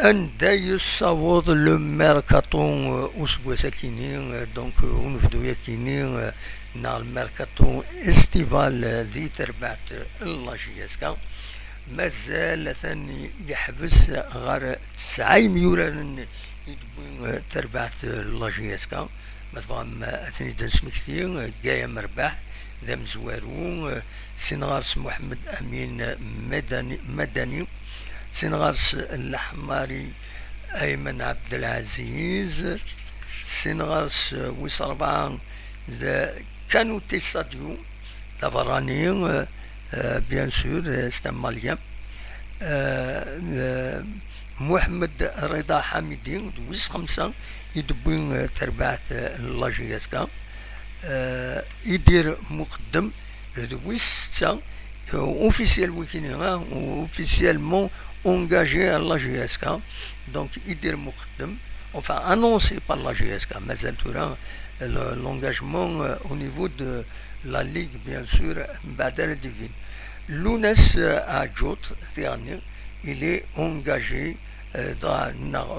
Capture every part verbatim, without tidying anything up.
Anda yessaweḍ le mercato, euh, useggas akini, euh, donc, euh, unebdu akini, euh, neɣ le mercato estival, euh, di terbaɛt, euh, n la J S K. Mazal atan yeḥbes ɣer tesɛa yemyuraren i d-wwin, euh, terbaɛt, euh, n la J S K. Ma tebɣam, euh, ad ten-id-nesmekti, euh, Gaya Merbaḥ d amezwaru, euh, sin ɣer-s Muḥemmed Amin Madani, Madani, sin ɣer-s Leḥmari Ayman Abdelaziz, sin ɣer-s, euh, wis rebɛa d Kanouté Sadio, d aberrani, euh, euh, bien sûr, euh, c'est un Malien. Euh, euh, Mohamed Rida Hamidi, d wis xemsa i d-wwin, euh, terbaɛt, euh, n la J S K. Euh, Idir Muqeddem, d wis setta, euh, officiel wikini, hein, officiellement engagé à la J S K. Donc, Idir Muqeddem, enfin, annoncé par la J S K, mazal tura, euh, le, l'engagement, euh, au niveau de la Ligue, bien sûr, mbeɛd ara d-ibin. Lounes, euh, Adjout, dernier, il est engagé, euh, dans,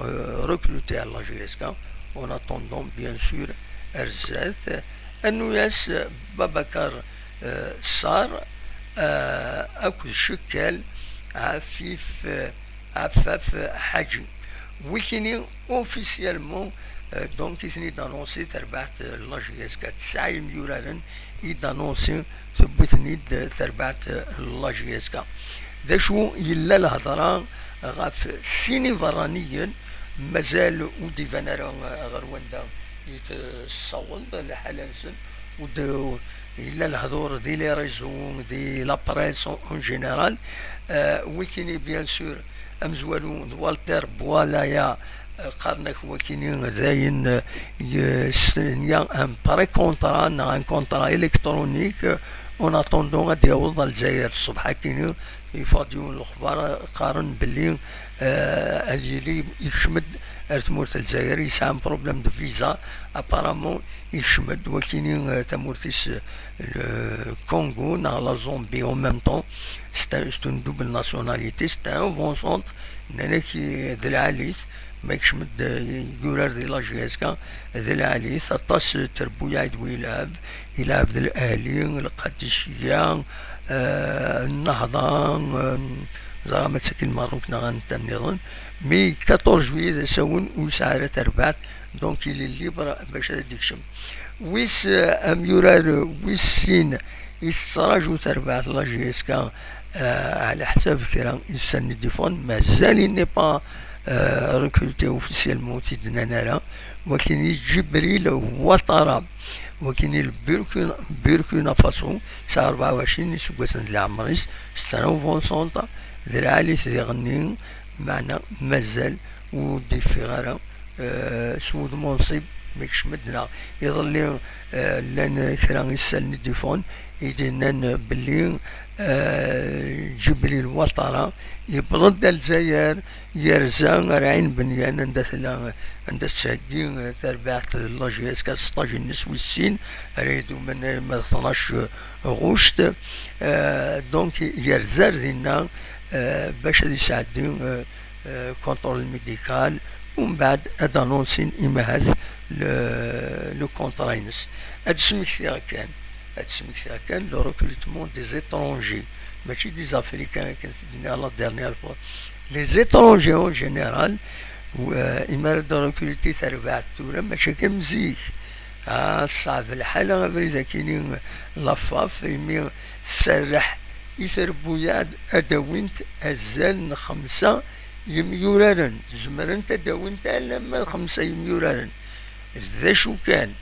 euh, recruté à la J S K, en attendant, bien sûr, Erzat. Annu-yas Babakar, euh, Sar, euh, akked Cekkel Afif, euh, Afaf Ḥaǧi. Wikini, officiellement, euh, donc, i ten-id-annoncé terbaɛt, euh, la J S K, tesɛa yemyuraren i d-annoncé tewwi-ten-id, euh, terbaɛt, euh, la J S K. D acu yella lhedra ɣef sin iberraniyen, mazal ur d-iban ara, eh, ɣer wanda i tessaweḍ lḥala-nsen, ur d-, yella lehdur di les réseaux, di la presse en, en général. Eh, wikini, bien sûr, amezwaru d Walter Boualaya, eh, qqaren-ak wakini d ayen, eh, yestenya un pré-contrat neɣ un contrat électronique, eh, en attendant ad d-yaweḍ ɣer Lezzayer ṣṣbeḥ-akini. Yeffeɣ-d yiwen n lexbar, qqaren belli, eh, ad yili yekcem-d ar tmurt n Lezzayer, yesɛa un problème de visa, apparemment yekcem-d wakini, eh, tamurt-is, eh, le Congo neɣ la Zambie en même temps. C'est un, c'est une double nationalité, c'est un avant-centre, nnan-ak d lɛali-t, ma yekcem-d, eh, yurar di la J S K, d lɛali-t, aṭas n trebbuyaɛ i d-wi yelɛeb, yelɛeb d L'Ahli, Lqadiciya, eh, Nnehda, eh, ẓriɣ ma d tagi n Lmerruk neɣ anta nniḍen, mais quatorze juillet d asawen ur yesɛi ara tarbaɛt, donc il est libre bac ad d-ikcem. Wis, eh, amyurar wis sin i tettṛaju terbaɛt la J S K, eh, ɛla ḥsab kra issan i d-iffɣen, mazal il n'est pas, eh, recruté officiellement, ur t-id-nnan ara, wakini Djibril Ouattara, wakini n Burkina, Burkina Faso, yesɛa rebɛa u ɛecrin iseggasen di leɛmer-is, c'est un avant-centre, d lɛali-t diɣenni, meɛna mazal ur d-yeffiɣ ara, eh, s wudem unṣib, ma yekcem-d neɣ. Iḍelli, eh, llan kra isallen i d-yeffɣen, i d-yennan belli, eh, Djibril Ouattara yewweḍ-d ar Lezzayer, yerza ar Ɛin Benyan, anda tella, anda tettheggi, eh, terbaɛt n la J S K sṭaj-nnes wis sin, ara idumen arma d tnac ɣuct. Eh, donc, yerza ar dinna, eh, bac ad yesɛeddi, eh, eh, contrôle médical, umbeɛd ad annoncin imahat le, le contrat-ines. Ad d-smektiɣ kan, ad d-smektiɣ kan le recrutement des étrangers, mačči des Africains, akken d-nniɣ la dernière fois. Les étrangers en général, w-, eh, imi ara d-recruter terbaɛt tura, mačči akka am zik. Ah, ṣṣeɛb lḥala abrid akini, la FAF, imi tserreḥ i trebbuyaɛ ad d-awint azal n xemsa yemyuraren. Zemrent ad d-awint alamma d xemsa yemyuraren. D acu kan,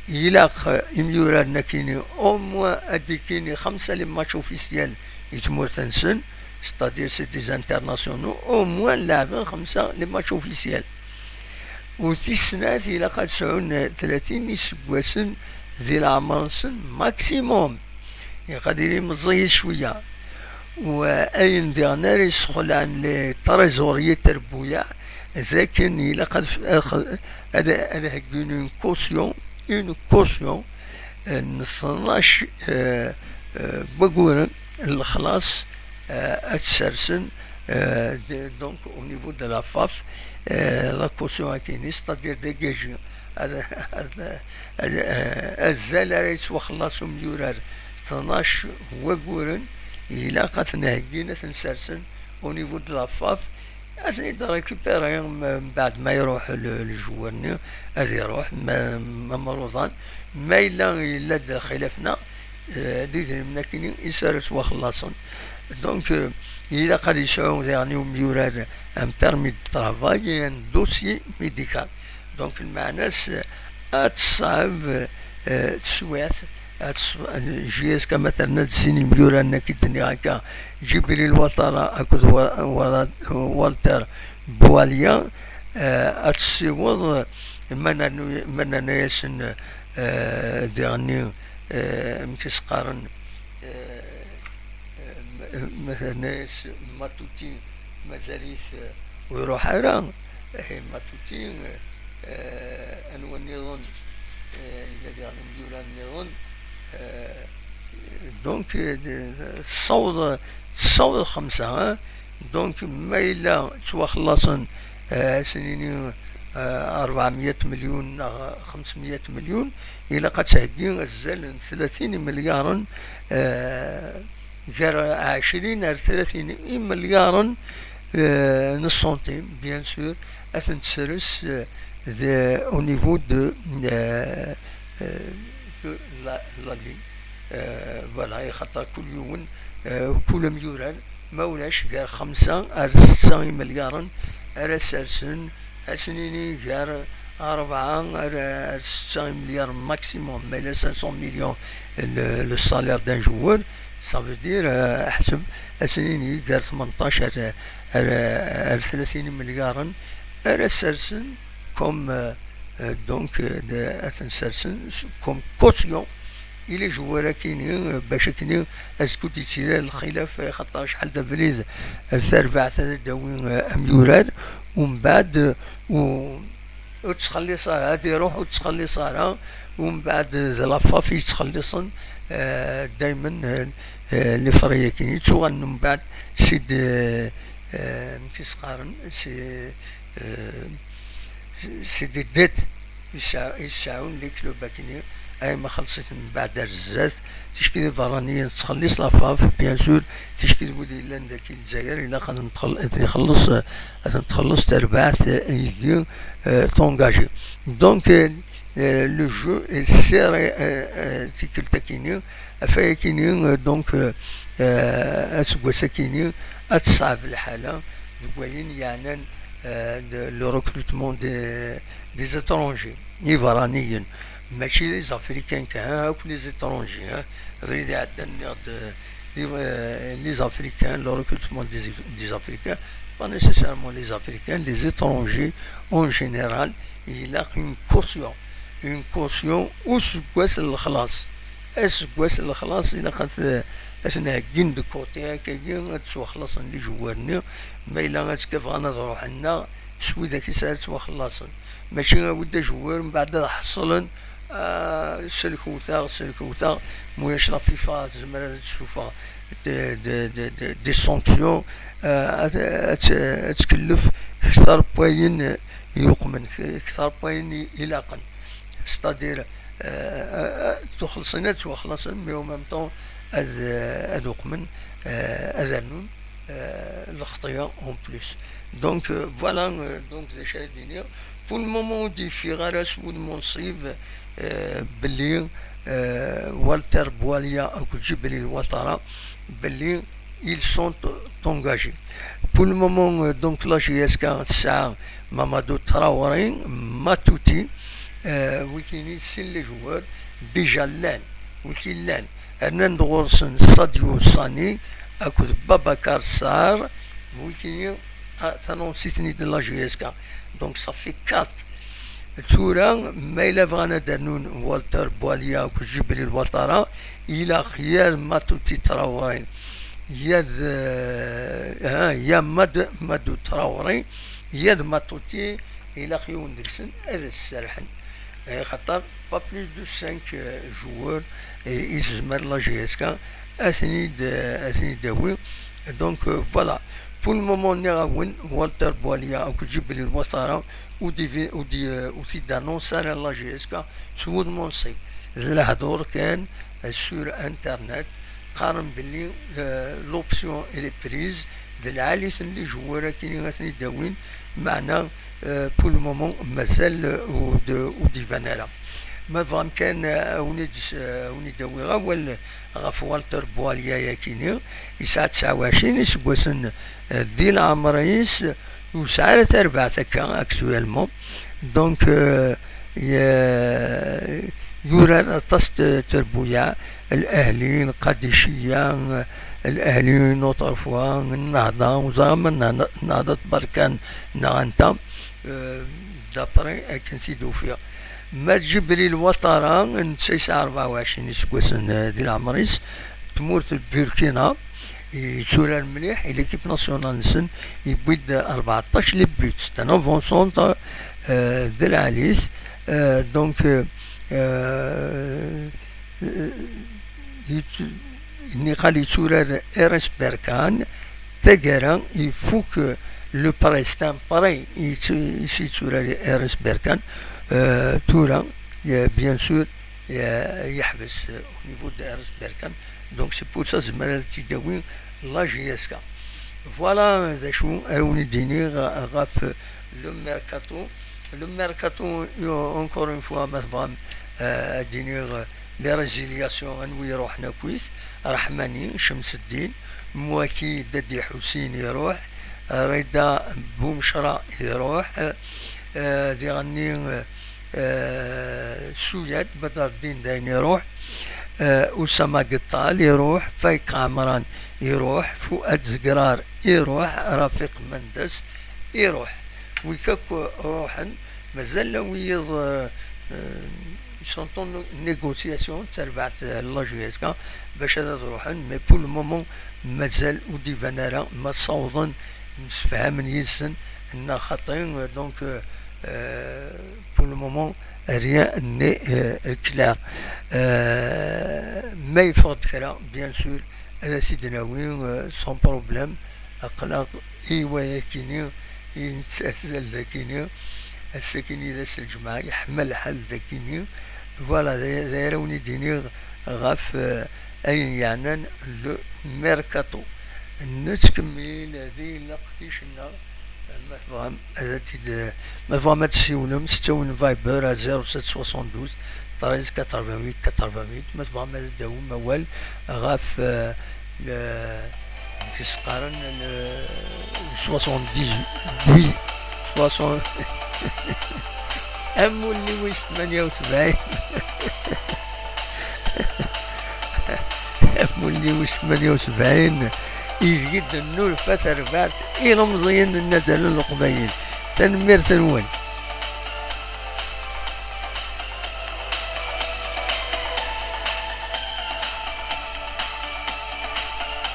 ilaq imyuraren akini, au moins ad d-ikkini xemsa les matchs officiels i tmurt-nsen, c'est-à-dire c'est des internationaux, au moins laɛben xemsa les matchs officiels. U tis snat, ilaq ad sɛun tlatin iseggasen di leɛmer-nsen maximum. Ilaq ad ilin meẓẓiyit cwiya. U ayen diɣen ara yesxelɛen les trésoriers n trebbuyaɛ, d akken ilaq ad, ad, ad, ad heggun une caution, une caution, eh, n tnac, eh, eh, n waguren n lexlaṣ, euh, ad tt-sersen, euh, de- donc au niveau de la faf, euh, la caution akini, c'est-à-dire dégager, ad- ad- ad- euh, azal ara yettwaxellaṣ umyurar, tnac waguren, ilaq ad ten-heggin, ad ten-sersen au niveau de la faf, ad ten-id-récupérer mbeɛd ma iruḥ le- lejwar-nni, ad iruḥ ma ma mruḍan, ma yella yella-d lxilaf-nneɣ, euh, d idrimen akini i s ara ttwaxellaṣen. Donc, euh, ilaq ad yesɛu diɣen umyurar un permis de travail et un dossier médical. Donc, lmeɛna-s, euh, ad teṣɛeb, euh, teswiɛt, ad teṣ- J S K ma terna-d sin imyurar-nni akka i d-nniɣ akka, Djibril Ouattara akked Wa- Wa- Walter Boualia, euh, ad tessiweḍ, euh, ma nernu- ma nerna-yasen, euh, diɣenni, euh, amek i s-qqaren, euh, euh, ma nerna-yas Matuti, mazal-it, euh, ur iruḥ ara. Eh, Matuti, euh, anwa nniḍen, euh, yella diɣen imyurar nniḍen, euh, donc, euh, de- de- tessaweḍ tessaweḍ xemsa, hein. Donc, ma yella ttwaxellaṣen, euh, ad s-nini, euh, ṛebɛemya melyun neɣ xemsemya melyun, ilaq ad theggi azal n tlatin imelyaren, euh, gar ɛecrin ar tlatin imelyaren, euh, n ṣṣuntim, bien sûr, ad ten-tesres, euh, de- au niveau de, euh, euh, de la, la ligne. Euh, voilà, ixaṭer kul yiwen, euh, kul amyurar, ma ulac gar xemsa ar setta imelyaren ara sersen, ad s-nini gar rebɛa ar, ar setta imelyaren maximum, ma yella cinq cents millions le, le salaire d'un joueur, ça veut dire, euh, ḥseb, ad s-nini gar tmenṭac ar, ar, ar tlatin imelyaren ara sersen comme, euh, euh, donc, euh, de, ad ten-sersen comme caution i les joueurs akini, euh, bac akini azekka ur d-yettili ara lxilaf, xaṭer acḥal d abrid, euh, tarbaɛt ad d-tawi, euh, amyurar, umbeɛd, euh, u- ur ttxelliṣ ara, ad iruḥ ur ttxelliṣ ara, umbeɛd d la faf i yettxelliṣen, euh, daymen, euh, euh, les frais akini ttuɣalen umbeɛd c'est des, euh, amek i s-qqaren, c'est, euh, c'est des dettes i sɛa- i seɛɛun les clubs akini, ay ma xellṣit mbeɛd ar zdat, ticki d iberraniyen tettxelliṣ la faf, bien sûr, ticki d wid yellan daki Lezzayer, ilaq ad ten-txell- ad ten-ixelleṣ, ad ten-txelleṣ terbaɛt, euh, ayagi, euh, t'engager. Donc, euh, euh, le jeu est serré, euh, euh, tikkelt akini, afay akini, euh, donc, euh, euh, aseggas akini, ad teṣɛeb lḥala deg wayen yeɛnan, euh, de- le recrutement des, des étrangers, iberraniyen, mačči les Africains kan, hein, akk les étrangers, hein. Abrid iɛeddan nniɣ-d, euh, les, euh, les Africains, le recrutement des, des Africains, pas nécessairement les Africains, les étrangers en général, ilaq une caution, une caution useggas n lexlaṣ. Aseggas n lexlaṣ ilaq ad t- ad ten-heggin de côté akkagi, ad ttwaxlaṣen les joueurs-nni, ma yella azekka bɣan ad ruḥen neɣ s widak i s ara ttwaxlaṣen. Mačči awi-d ajewwir mbeɛd ad ḥeṣlen, ah, selkewt-aɣ, selkewt-aɣ, ma ulac la fifa tezmer ad d-tessufeɣ de- de- de- de- des sanctions, ah, ad ad ad tkellef kter n wayen yuqmen, kter n wayen ilaqen. C'est-à-dire, euh, euh, tuxelṣin ad ttwaxlaṣen, mais en même temps ad ad uqmen, euh, ad rnun, euh, lexṭaya en plus. Donc, euh, voilà, euh, donc d acu ara d-iniɣ. Pour le moment ur d-yeffiɣ ara s wudem unṣib, euh, belli, euh, Walter Boualia akked Djibril Ouattara belli ils sont engagés. Pour le moment, euh, donc la J S K tesɛa Mamadou Traoré, Matuti, euh, wikini sin les joueurs déjà llan, wiki llan, rnan-d ɣur-sen Sadio Sani akked Babacar Sarr, wikini, ah, tanonsit-nni de la J S K. Donc ça fait quatre. Tura ma yella bɣan ad d-rnun Walter Boualia akked Djibril Ouattara, ilaq yir Matuti Traoré, yir, euh, hein, yir Mad- Madou Traoré, yir Matuti, ilaq yiwen deg-sen ad as-serrḥen. Eh, xaṭer pas plus de cinq, euh, joueurs, eh, i tezmer la J S K ad ten-id- ad ten-id-tawi, Donc, euh, voilà. Pour le moment, nniɣ-awen, Walter Boualia akked Djibril Ouattara ur d-, ur d-, ur t-id-annonce ara la J S K s wudem unṣib. D lehdur kan, euh, sur Internet, qqaren belli, euh, l'option elle est prise, d lɛali-ten les joueurs akini ad ten-id-awin, meɛna, euh, pour le moment, mazal, euh, ur d-, ur d-iban ara. Ma tebɣam kan, euh, ad wen-id-, euh, ad wen-id-awiɣ awal ɣef Walter Boualia-yakini, yesɛa tesɛa u ɛecrin iseggasen, euh, di leɛmer-is, ur yesɛi ara tarbaɛt akka, actuellement. Donc, euh, y-, yurar aṭas n terbuyaɛ, L'Ahli, Qadishiya, L'Ahli, une autre fois, Nnehda, ur ẓriɣ ma Nnehda, Nnehda Berkan neɣ anta, euh, d'après akken t-id-ufiɣ. Ma d Djibril Ouattara, netta yesɛa rebɛa u ɛecrin iseggasen, euh, di leɛmer-is, tmurt n Burkina, yetturar mliḥ i l'équipe nationale-nsen, yewwi-d rbeɛṭac les buts, c'est un avant-centre, euh, d lɛali-t, euh, donc, euh, euh, euh, yettu-, nniqal yetturar R S Berkane, taggara, ifuk le prêt, c'est un prêt, yettu-, yetturar R S Berkane, euh, tura, euh, bien sûr, euh, yeḥbes, euh, au niveau de R S Berkane. Donc, c'est pour ça, zemreɣ ad tt-id-awi la J S K. Voilà, d acu ara wen-id-iniɣ ɣef le mercato. Le mercato, euh, encore une fois, ma tebɣam, euh, ad iniɣ, euh, les résiliations, anwi iruḥen akkit, Rahmani, Chemseddine, Mouaki, Dadi Hussein iruḥ, Rida Boumchra iruḥ, euh, diɣenni, euh, euh, Souyad, Badardine dayen iruḥ, euh, Oussama Guettal iruḥ, Faik Amran iruḥ, Fouad Zegrar iruḥ, Rafiq Mendes iruḥ. Wik akk ruḥen, mazal wiyiḍ, euh, euh, sont en négociation, d tarbaɛt, euh, la J S K, bac ad, ad ruḥen, mais pour le moment, mazal ur d-iban ara ma ssawḍen msefhamen yid-sen neɣ xaṭi, donc, euh, euh, pour le moment, rien n'est, euh, clair. Euh, ma yeffeɣ-d kra, bien sûr, ad as-id-nawi, euh, sans problème. Aql-aɣ i wayakini, i nettazal dakini, ass-akini d ass n lǧemɛa, yeḥma lḥal dakini. Voilà, d, d ara wen-id-iniɣ ɣef, euh, ayen yeɛnan le mercato. Nettkemmil di leqdic-nneɣ. Ma tebɣam ad t-id-, ma tebɣam ad tessiwlem, tettawim Viber à zéro sept soixante-douze treize quatre-vingt-huit quatre-vingt-huit. Ma tebɣam ad d-tawim awal ɣef, euh, le, amek i s-qqaren, le soixante-dix-huit, soixante, amulli wis tmanya u sebɛin. Amulli wis tmanya u sebɛin, ideg i d-nnulfa tarbaɛt ilemẓiyen n Nadal n Leqbayel. Tanemmirt-nwen.